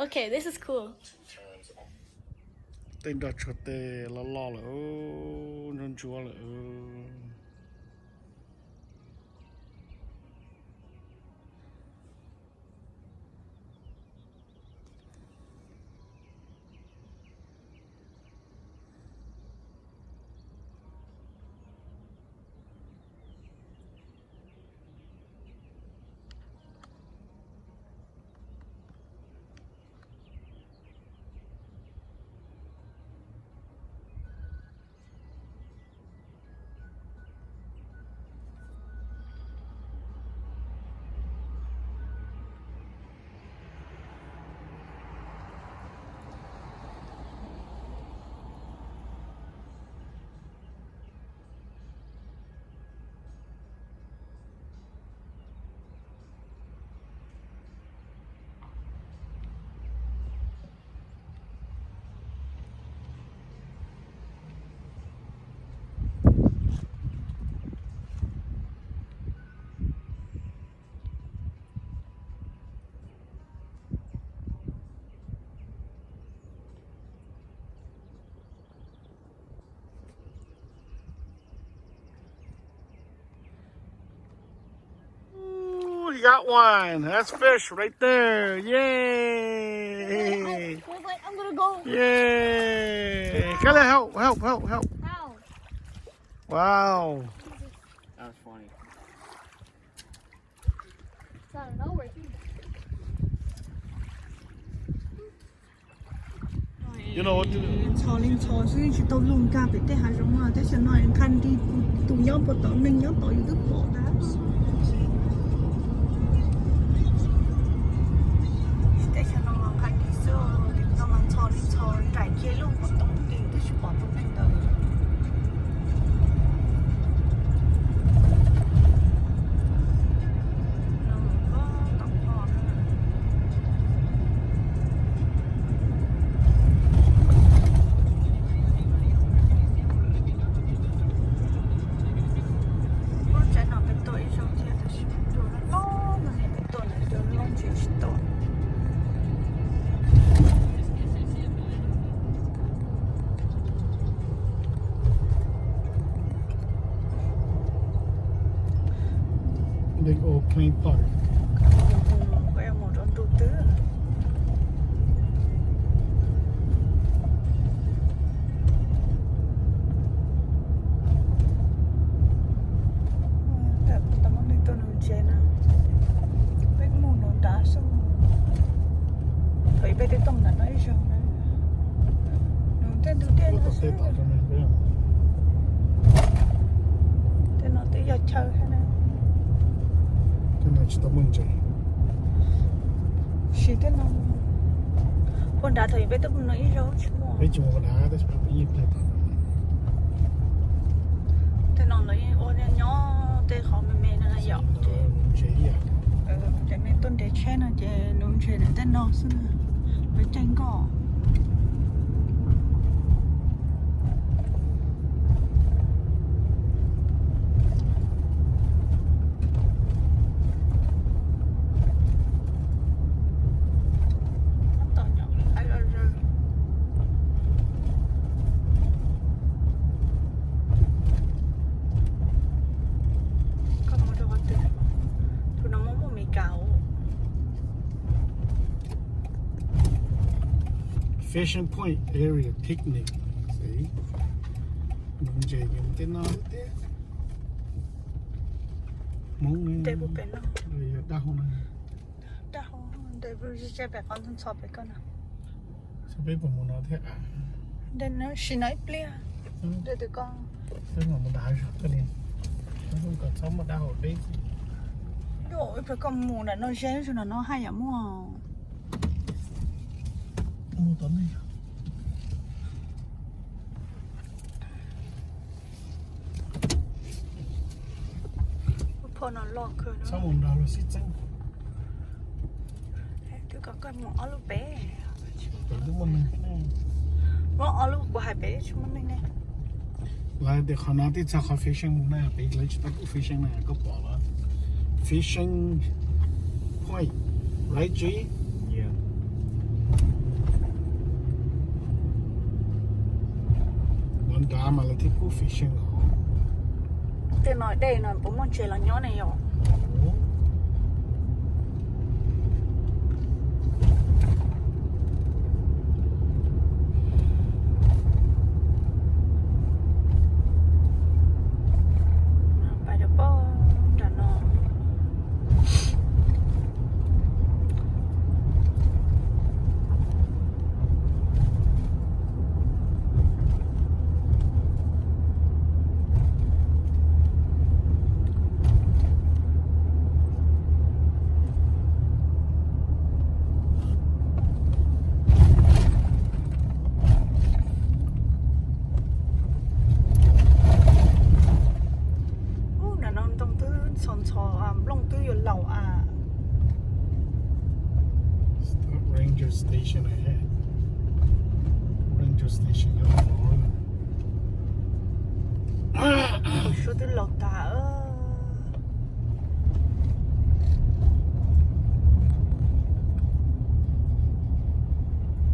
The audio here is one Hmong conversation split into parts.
Okay, this is cool. Tej nroj tshua tej loj loj lawm, ntsuab ntsuab lawm. Ooh, you got one. That's fish right there. Yay. He was like, I'm gonna go. Yay. Kylie, help, help, help, help. How? Wow. That was funny. It's out of nowhere, too. Ntxhov li ntxhov xwb, tsis tau luag nkag pem tej hav zoov no. Teb chaws no nqa nti, tus nyob puas tom neeg nyob tod yus twb pom ntag. Teb chaws no nqa nti xwb, no mas ntxhov li ntxhov, nraim kiag lub pob toom nti twb tsis pom tus neeg ntawd. Lub tsev no peb tuaj ib zaug thiab tab sis cua loj loj no ne, peb tuaj ntawd cua loj tsis tsis tau. Big old plain park. Koj mus rau ntu twg? Tau muaj neeg tuaj nuv ntses na. Peb mus nuv nrad xwb. Thaum ub peb twb tuaj nram no ib zaug na. Nuv tej ntug dej no xwb. Tej no twb yog chaw thiab na. Tej no tsis tau muaj ntses. Sim tej no. Puag nrad thaum ub peb twb mus no ib zaug tsis muaj. Peb tsis mus puag nrad tab sis peb yeej pliag tom no. Tej no lawv yeej ua nyob nyob tej qhov me me no na yom. Ces, ces nej tuaj nres tsheb no ces nuv ntses ntawm tej no xwb na. Lawv caij nkoj. Koj mus rau qhov twg? Tus no muaj muaj Meskas. Fishing Point area picnic. Nuv ntses ces tej no thiab. Hmoob ne, daj hau na. Daj hau, ntes pes qhov ntxhov pem koj na. Xyov peb puas mus no thiab. Ntes no sim no ib pliag. Ntes twg koj. Peb mam mus nram hav zoov koj li. Peb kom txhob muaj daj hau peb. Yog ib pliag koj mus nram no ze, ib zaug nram no haj yam muaj. Mus tom nej. Lub phom no loj kawg. Txhob mus nrad los sib txeeb. Twb kom koj mus ob lub pem. Pem twb muaj neeg. Muaj ob lub kuv hais pem tsis muaj neeg ne. Lawv tias qhov no twb txog qhov fishing mus na, pem lawv tsis tau pum fishing na, koj pom los. Fishing point, right, G? Yeah. Mas lawv thiaj pub fishing os. Tej no dej no puas muaj ntses los nyob ne yom? Pais rau pem nram no. Ub, nram no ntoo twb ntxhov ntxhov, nplooj twb yuav laus a. Ranger station ahead. Ranger station yuav laus. Suab twb laus tas.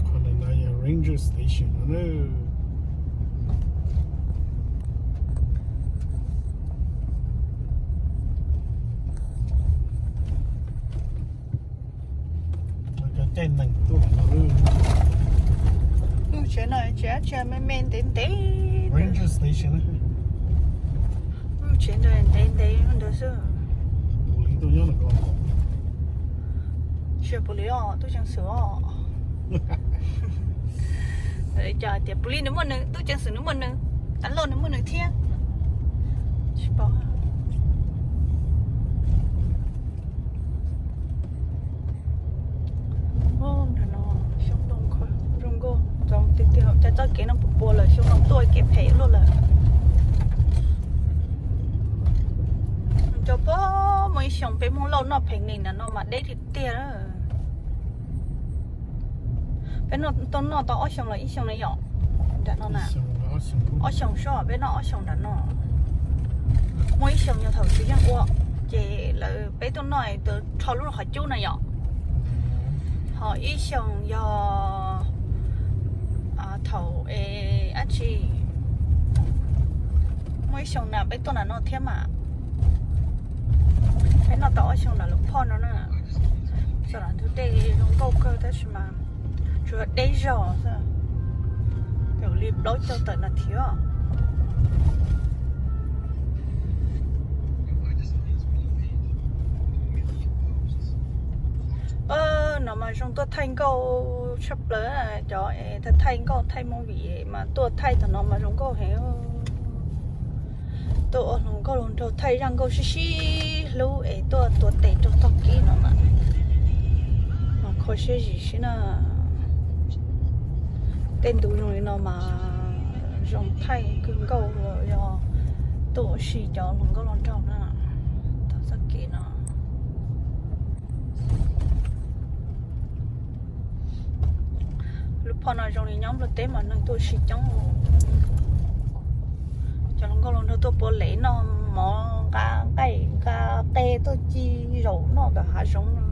Qhov no yog ranger station no na. Cov caij neeg tuaj no. Lub tsev no tsev dab tsi me me ntev ntev. Ranger station. Lub tsev ntawd ntev ntev ntawd xwb. Pus lis tuaj nyob no ko. Tsis yog pus lis os, tub ceev xwm os. Cov tias pus lis nws muaj nws, tub ceev xwm nws muaj nws, tas loj nws muaj nws thiab. Tsis paub. Ub, nram no xyoob ntoo zoo nkauj, zoo nkauj ntxoov tiag tiag. Cas txoj kev no puas puas lawm, xyoob no tuaj kev phem luaj lawm. Cov pab muaj ib xyoos peb Hmoob Lauj noj phev nees nram no mas deb tiag tiag. Peb noj, tau noj tau ob xyoos los ib xyoos na yom? Nram no na. Ob xyoos soj, peb noj ob xyoos nram no. Muaj ib xyoos yog thaum tsis yeej ua, ces lawv peb tuaj noj rho lub qhov cub na yom. Ho ib xyoos yog thaum es dab tsi, muaj ib xyoos na peb tuaj nram no thiab mas. Peb noj tau ob xyoos nram lub phoj no na. Txoj ntug dej zoo nkauj kawg tab sis mas tsuas deb zog xwb, li plaub caug tawm nas this. No mas zoo tuaj thaij nkauj tshaj plaws, cov thaij nkauj thaij movie mas tuaj thaij thaum no mas zoo nkauj heev. Tuaj ua hluas nkauj hluas nraug thaij zaj nkauj sib sib hlub es tuaj tuav tes rau tog kev no mas, mas kho siab zim siab na. Tej ntu zoo li no mas zoo thaij kawg nkauj, yog tuaj ua si cov hluas nkauj hluas nraug na, thaum txoj kev no. Lub phoj no zoo li nyob Nplog teb mas neeg tuaj ua si coob. Cov hluas nkauj hluas nraug tuaj puav lev noj mov nqa nqaij nqa qe tuaj ci zaum noj ntawm hav zoov no.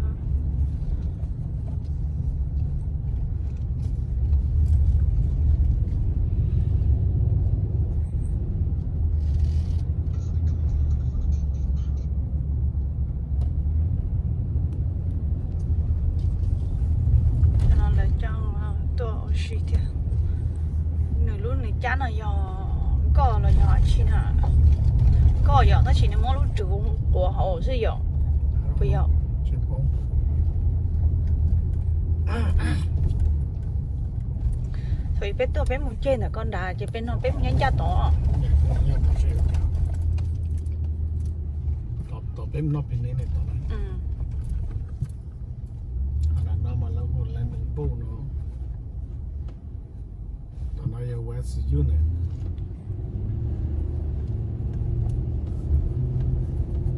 Cov no lawv coj tuaj ua si thiab. Nws lub nws cab no yog nkoj los yog dab tsi na? Nkoj yom, tab sis nws muab lub rwv quav hauv xwb yom. Puas yog? Thaum peb tuaj peb mus ceg ntawm ko nrad ces peb no peb mus nyob ncaj tod. Tom peb mus noj pem ne tod. Nram no mas lawv hu Landing Boat no. Tom no yog West Union.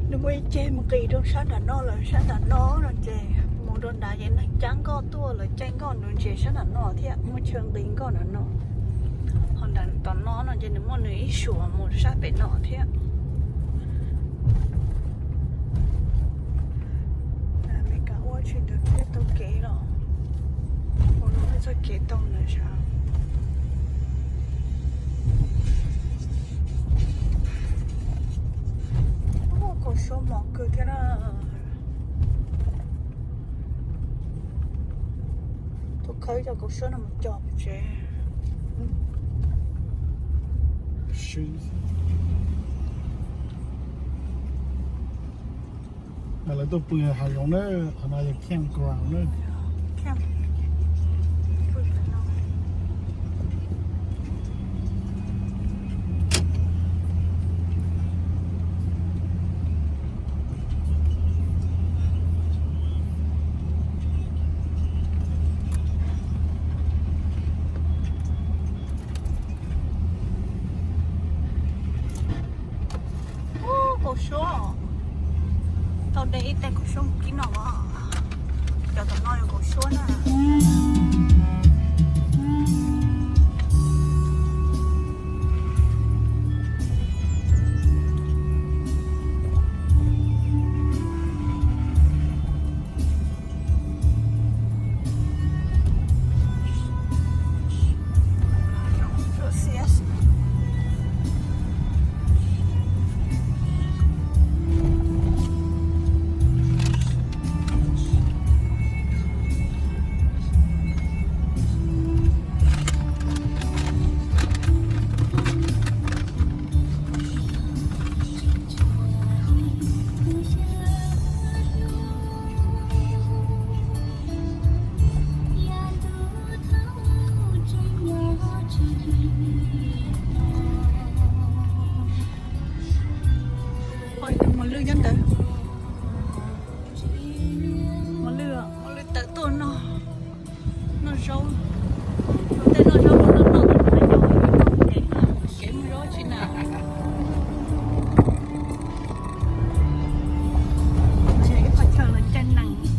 Nws muaj ib ceg mus qis rau sab nram no lawm, sab nram no no ces mus rau nrad ces neeg cab nkoj tuaj, lawv caij nkoj nuv ntses sab nram no thiab, muaj chaw nqis nkoj nram no. Ho nram tom no no ces nws muaj nws ib suam mus sab pem no thiab. Amelikas ua tsis ntawd thiaj tau kev los, ua no txoj kev tau ntawd sav. Kaus suab mos kawg thiab na. Tuaj khawb cov kaus suab no mus cog pem tsev. Mas lawv tuaj pw hav zoov na, qhov no yog campground na. Kaus suab, tau de ib teg kaus suab mus kib no as. Cov tom no yog kaus suab na. Mos lwj nyob ntawd. Mos lwj, mos lwj tawm tuaj noj, noj zaub. Tej noj zaub noj noj noj, kev mus zaub tsis na. Ib qho chaw lawv cai nees.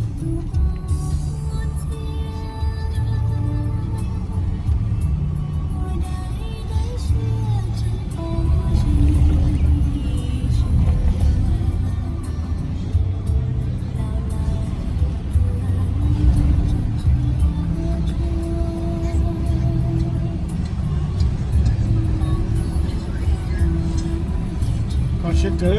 Kho siab kawg.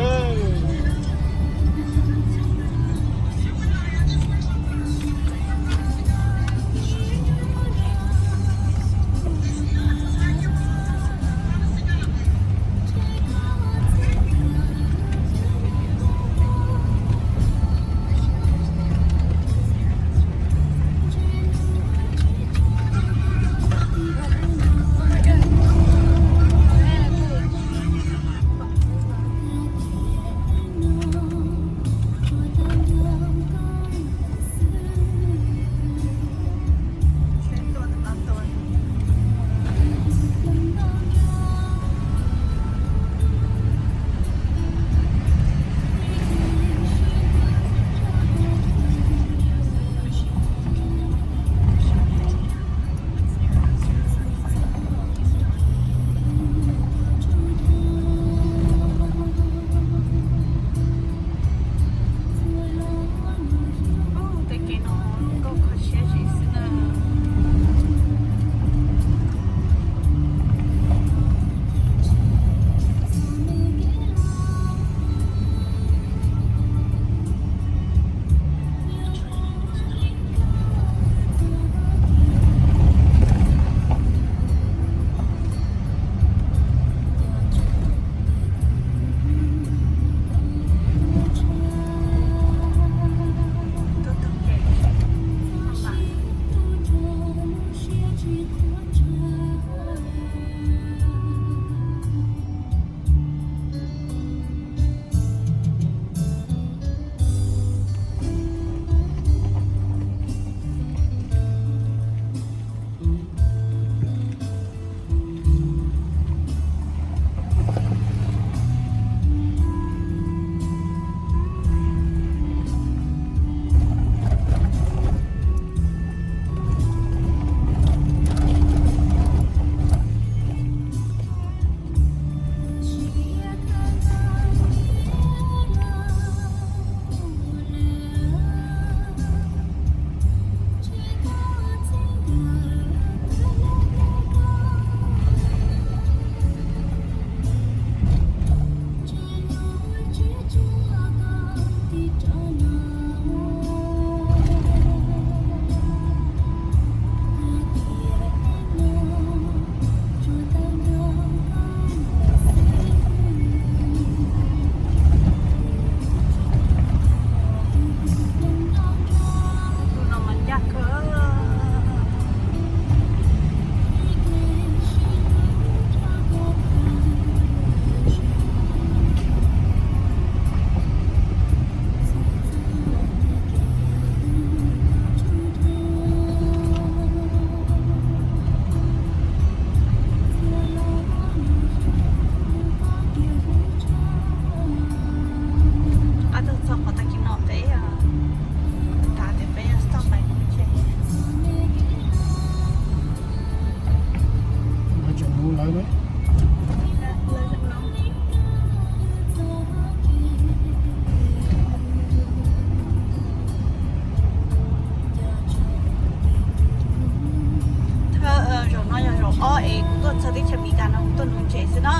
Ob es kuv tuaj txog teb chaws Amelikas no kuv tuaj nuv ntses xwb na,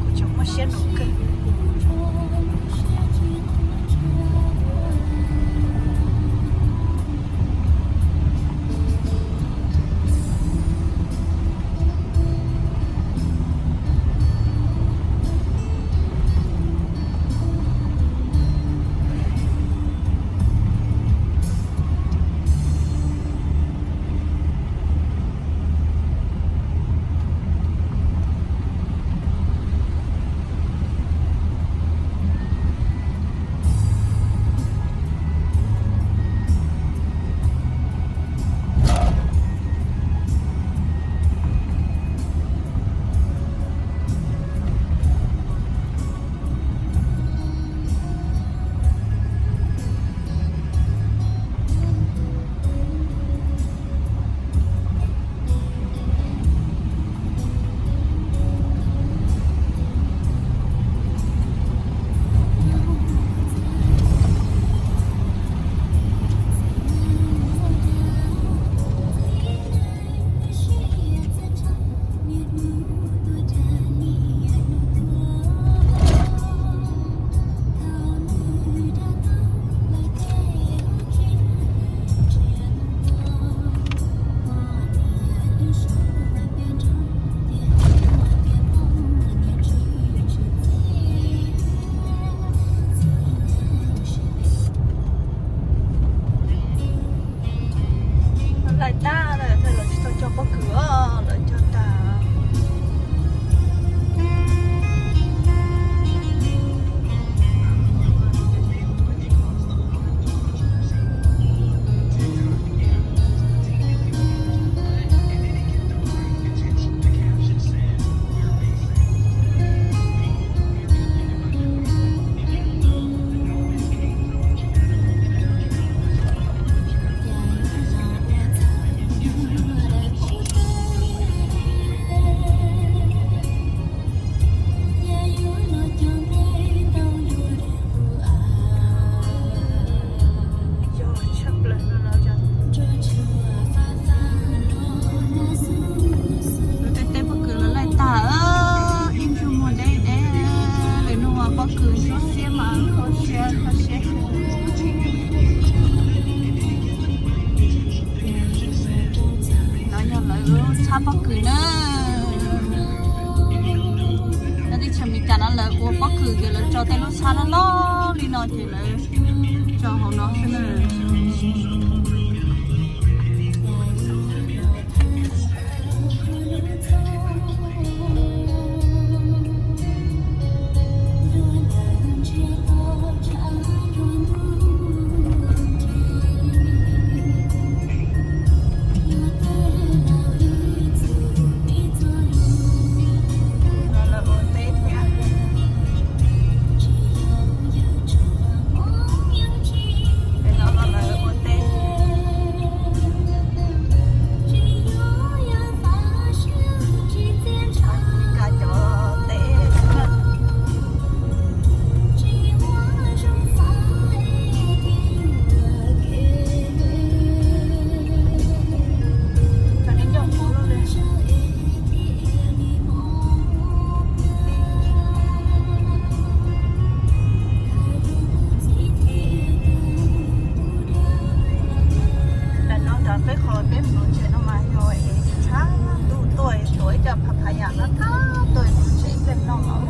kuv tseem muaj siab nuv kawg. Laij tag lawm, lawv tsis tau cog pob kws os, lawv cog tas. Lawv tej teb pob kws lawv laij tag, ib ntsug muag deb deb, lawv nug pob kws ntsuab xiab mas kho siab kho siab. No yog lawv lub txhab pob kws na. Nyob teb chaws Amelikas no lawv ua pob kws ces lawv tso tej lub txhab loj loj li no ces lawv tso hauv no xwb na. Ntawm no rau peb qhov peb mus nuv ntses no mas yog es tshab ntuj tuaj, tshuav ib co pha pha yam no tag tuaj nuv ntses tej no mas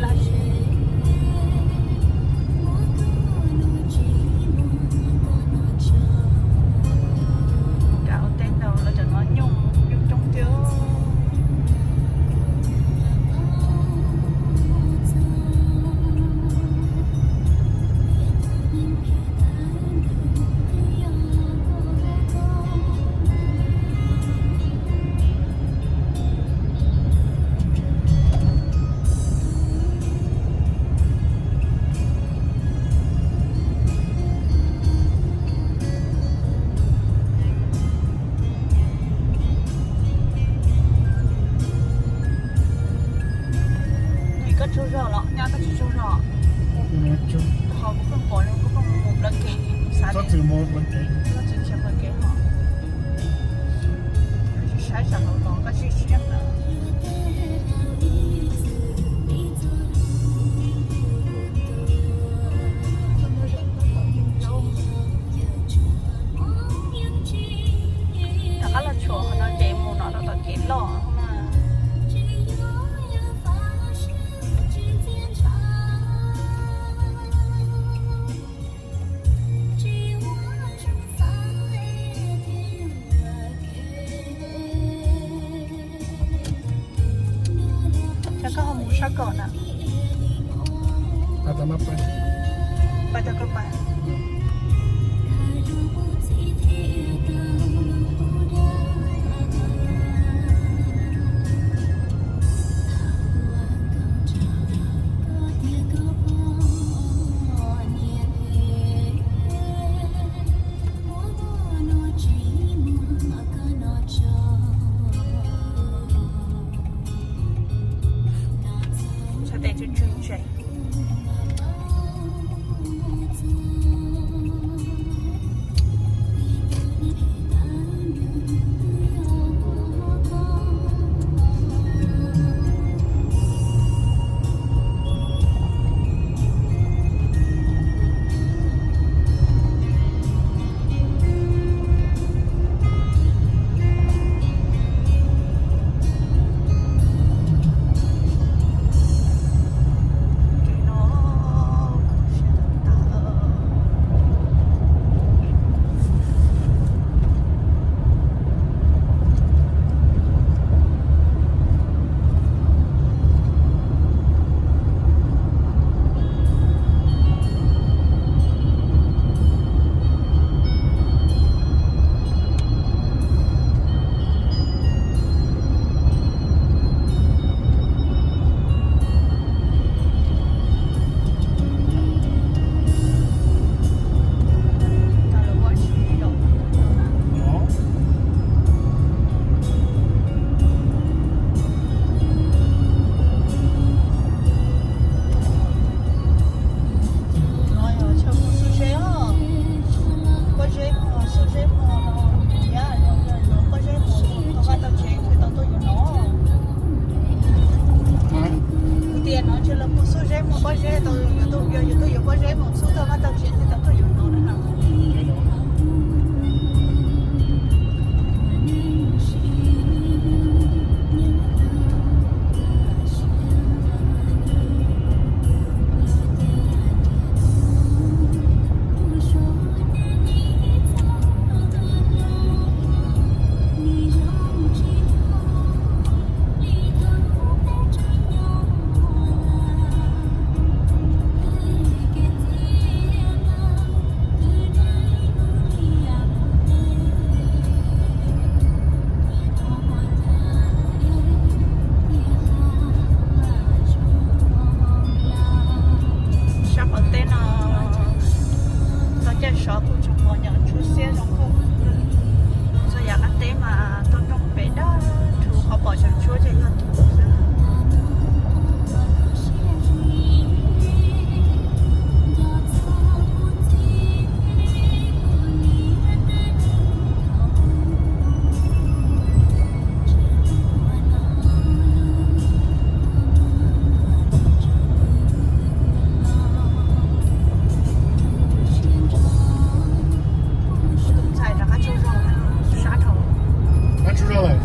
laj. Kav ua teb ntau lawm, cov no nyuj coob coob thiab. Loj. Cov koj ho mus sab kom na. Pab tau koj pab. Sawv daws tsw tsw ntses. No yog chaw mus xub zeb os. Pob zeb mus, xub zeb mus no, yog pob zeb mus tau vaj tau tsev thiaj tau tuaj yuav no. Kuv tias no chaw lawv mus xub zeb mus pob zeb tau, yog tuaj yuav pob zeb mus xub tau vaj tau tsev thiaj tau tuaj yuav no na. Sab qaum teb no tau caij sov kuj tsoom pom nyom tshuab xiab zoo nkauj. Txhua yam qab teb mas tau nroo pem dawb rhuv, qhov pom tsoom tshuab ces yog tus xwb. Tus ntxhais rov qab tsaug zog, sab dhau. Qab tsaug zog lawm.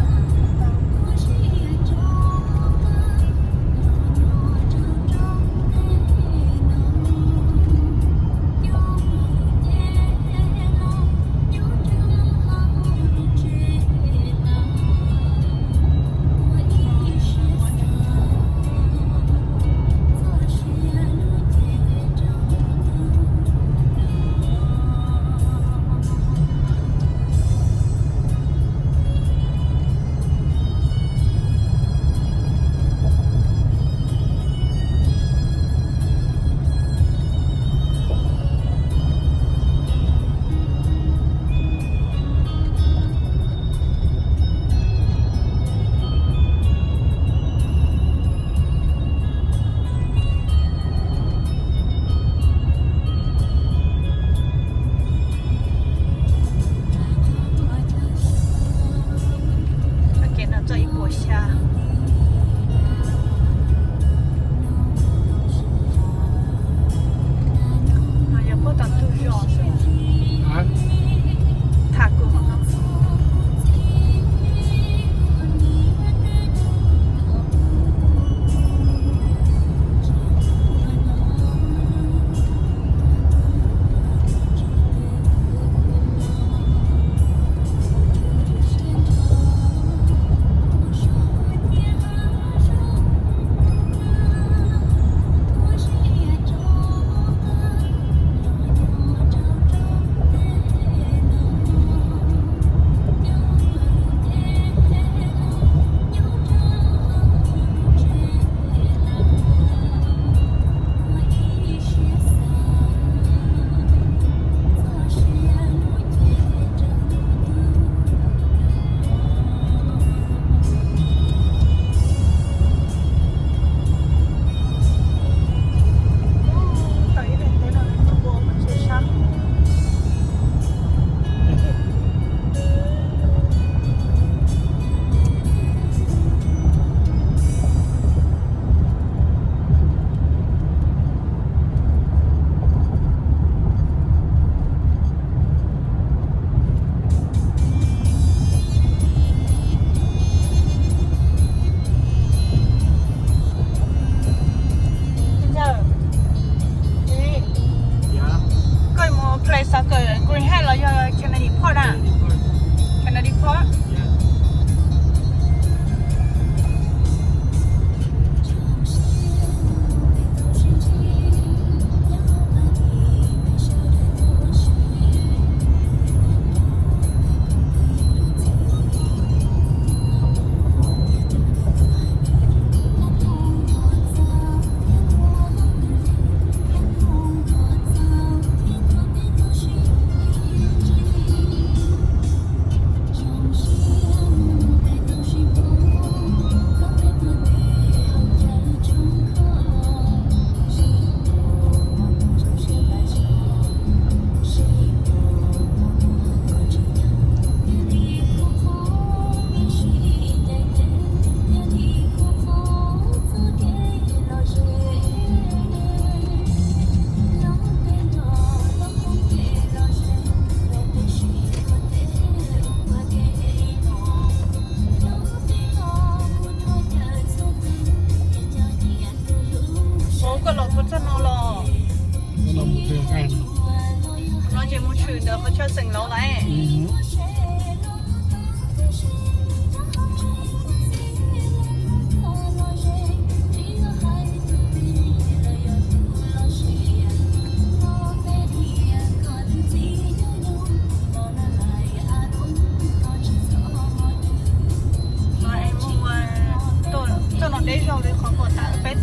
Txoj kev no txog ib puas xya. No yog puag tom ntug zos xwb. Tham kuv no.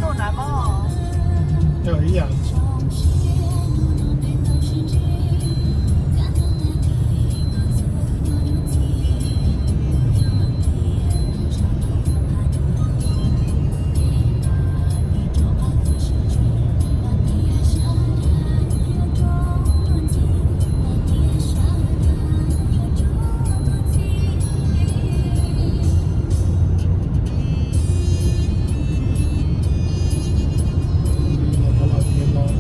Cog ib yam. Los, los, los,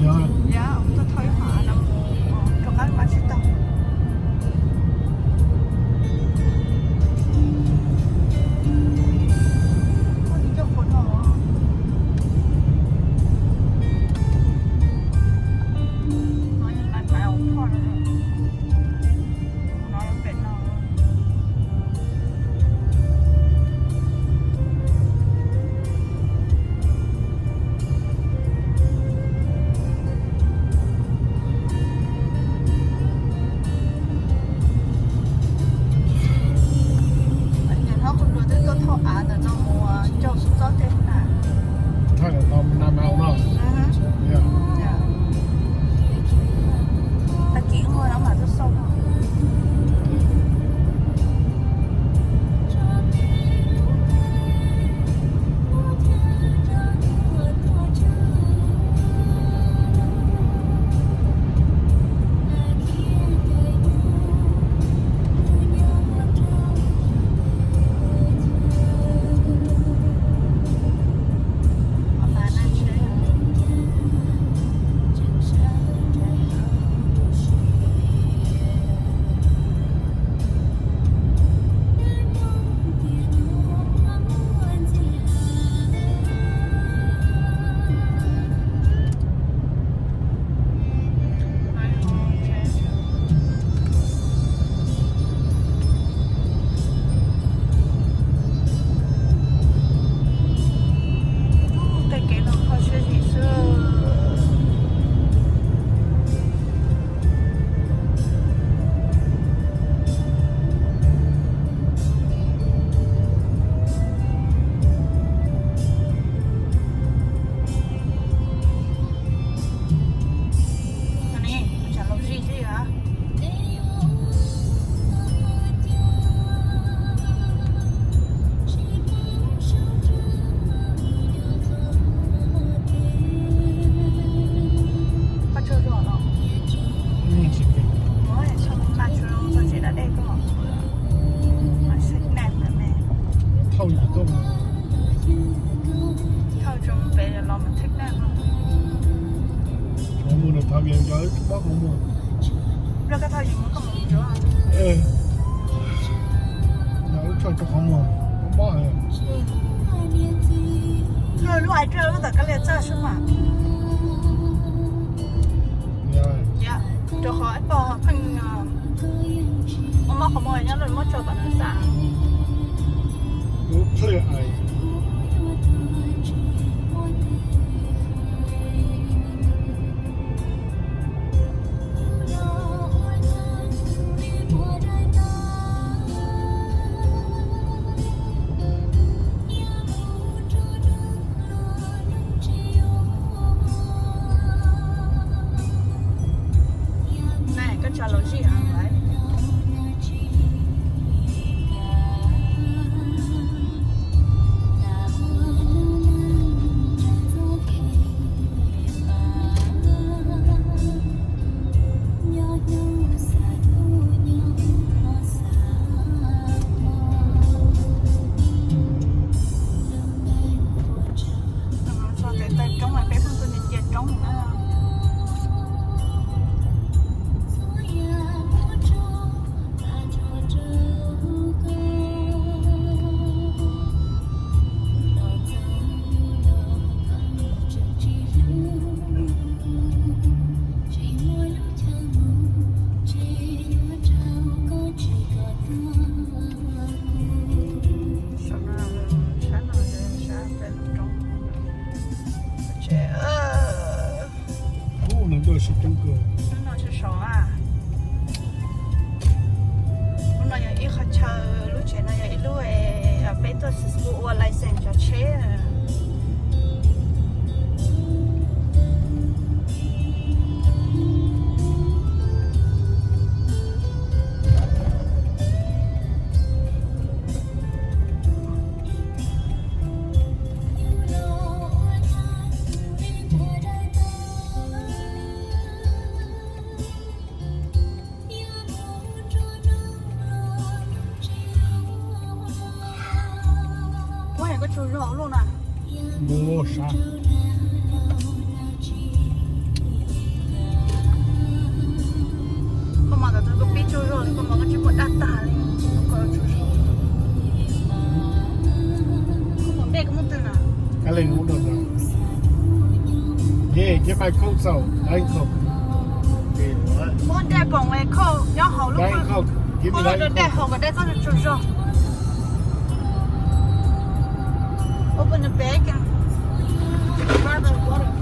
Yog, tuaj thauj ib qho no mus rov qab mas tsis tau. Ncauj qhuav no, no yog nais maiv hauv phoj no, no pem no. Niam hlob kuv nruag twb tuaj thauj av ntawm no mus rau Suav teb na. Thauj ntawm no mus Nais Maiv no. Tag kis ua no mam tuaj xauj. Tej kev no kho siab zim xwb. Thauj tsis tuaj. Thauj tsis pem los mas thib na. Qhov muag nws thauj vias yog lub tshoj pob qhov muag. Yog lub tshoj rau qhov muag pob pob. Lub hais rau lub ntawm kab lia txaj sub mas. Rau qhov ib pog pheej ua mob qhov muag nyob lub muab tso tom nws txaj. Nai, koj tsa los zij heev lawm. Txog tes taw roob mas peb pheej tuaj ntsia roob na. Sab no, sab peb lub roob. Ub, no ncauj sib coob kawg. Lub no sov sov a. Lub no yog ib qhov chaw, lub tsev no yog ib lub peb tuaj xwb ua license cov tsheb. Ua yog koj tsuas zog lub na. Mus sab. Hey, get my coats out. Dancoat. Muab dej poom es coat nyob hauv lub, Dancoat, give me muab rau dej Dancoat. Hauv kom dej txhob tsaug zog. Open the bag and grab the water.